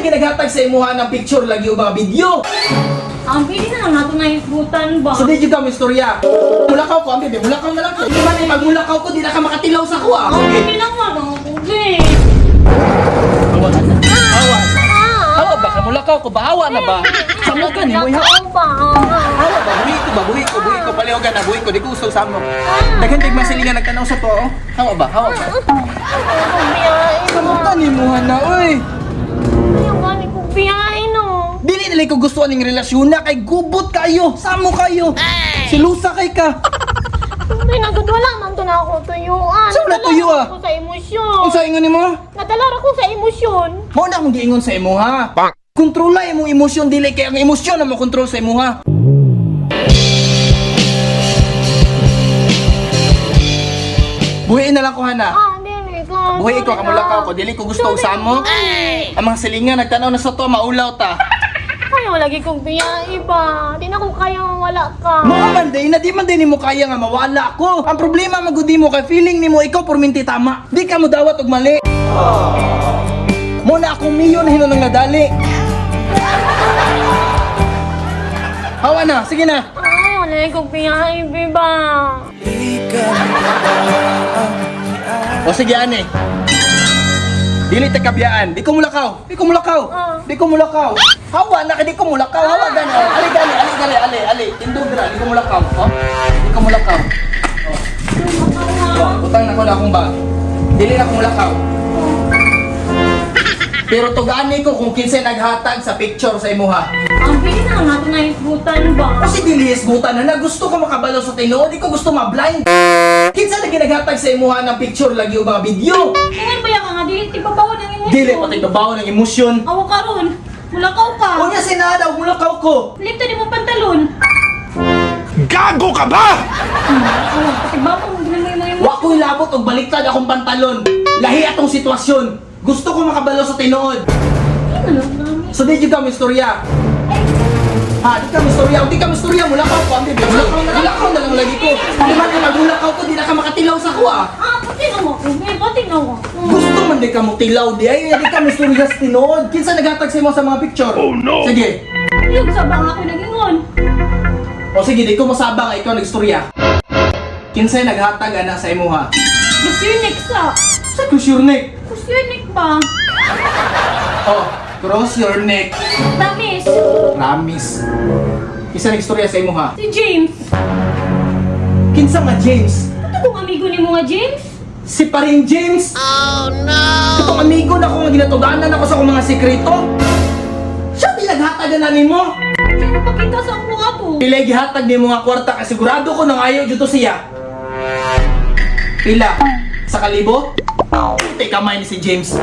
lagi naghatag sa imuha ng picture lagi o mga video? Ang pili na lang nato na isgutan ba? So di jud ka mo istorya. Mulakaw ko, ambi, mulakaw na lang ko. Di man ay magmulakaw ko, di na ka makatilaw sa kuha. Ang Sige. pili lang wala ko, be. Hawa. Hawa. Hawa ba ka mulakaw ko ba? Hawa na ba? Sa mo ka ni mo hawa. Mulakaw ba? Hawa ba? Buhi ko ba? Buhi ko, buhi ko. Palihogan na, buhi ko. Di ko gusto sa mo. Daghan kay masilingan nagtanaw sa to. Oh. Hawa ba? Hawa ba? Biyahe Sa mo ka ni mo na, oy. Ayaw gani ko biyahe no. Dili nila ko gusto aning relasyon na kay gubot kayo. Samo kayo. Silusa kay ka. Ay, nagod wala man to na ako tuyuan. Saan wala tuyo, ah? Ako sa emosyon. Unsa ingon nimo? Nadala ra ko sa emosyon. Mao na akong giingon sa imo ha. Kontrola imong emosyon dili kay ang emosyon ang mokontrol sa imo ha. Buhiin na lang ko hana. Ah, dili ko. Buhi ko kamulakaw ko dili ko gusto og samo. Ang mga silingan nagtanaw na sa to maulaw ta. Ayaw lagi kong biyahe ba? Di na ko kaya wala ka. Mao man day na di man day nimo kaya nga mawala ko. Ang problema magud mo kay feeling nimo ikaw perminti tama. Di ka mo dawat og mali. Mo na akong milyon hinon ang nadali. Hawa na, sige na. Ayaw lagi kong biyahe, ba? O sige ane. Dili ta kabiyaan. Di ko mulakaw. Di ko mulakaw. Ah. Di ko mulakaw. Hawa na kay di ko mulakaw. Hawa gani. Oh. Ali gani, ali gani, ali, ali. Tindog ra, di ko mulakaw. Oh. Di ko mulakaw. Oh. Oh, utang na ko na akong bag. Dili na ko mulakaw. Pero tugani ko kung kinsay naghatag sa picture sa imuha. Ang pili na lang nato na isgutan ba? Kasi dili isgutan na na gusto ko makabalo sa tinuod, di ko gusto ma-blind. Kinsa lagi naghatag sa imuha ng picture lagi o mga video? Ingon ba ya ka nga dili tibabaw ng emosyon? Dili patay babaw ng emosyon. Awa karon, mulakaw ka. Unya sinada, mulakaw ko. Lipta di mo pantalon. Gago ka ba? Awa, patibabaw mo gina mo yung mga emosyon. Wa ko'y labot og baliktad akong pantalon. Lahi atong sitwasyon. Gusto ko makabalo sa tinuod. Ano lang namin? So di jud ka istorya. Ha, di ka istorya. Di ka istorya, mulakaw ko. Ambi, mulakaw na, mulakaw na lang lagi ko. Di man ay magulakaw ko, di na ka makatilaw sa kuha. Ah, pati na ako. May pati na ako. Gusto man di ka mo tilaw di ay, di ka istorya sa tinuod. Kinsa naghatag sa imo sa mga picture? Oh, no. Sige. Yung sa bang ako nagingon. O sige, di ko masabang ikaw nagstorya. Kinsay naghatag ana sa imuha? Kusyunik sa. Sa cross your neck. Kusyunik ba? Oh, cross your neck. Tamis. Promise. Kinsa nagstorya sa imuha? Si James. Kinsa nga James? Ito kong amigo ni mo nga James? Si paring James. Oh no. Katong amigo na ko nga ginatuganan ako sa akong mga sekreto. Siya tinaghatag na nimo. Siya napakita sa ako ato. Pila gihatag nimo nga kwarta kasi sigurado ko nang ayaw dito siya. Pila? Sa kalibo? Puti kamay ni si James.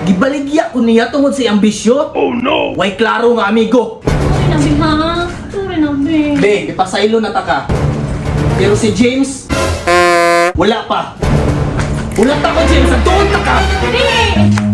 Gibaligya ko niya tungod sa iyang bisyo. Oh no! Way klaro nga amigo. Sorry na, be, ha? Sorry na, be. Be, ipasaylo na ta ka. Pero si James, wala pa. Wala ta ko, James. Nagtuon ta ka. Be!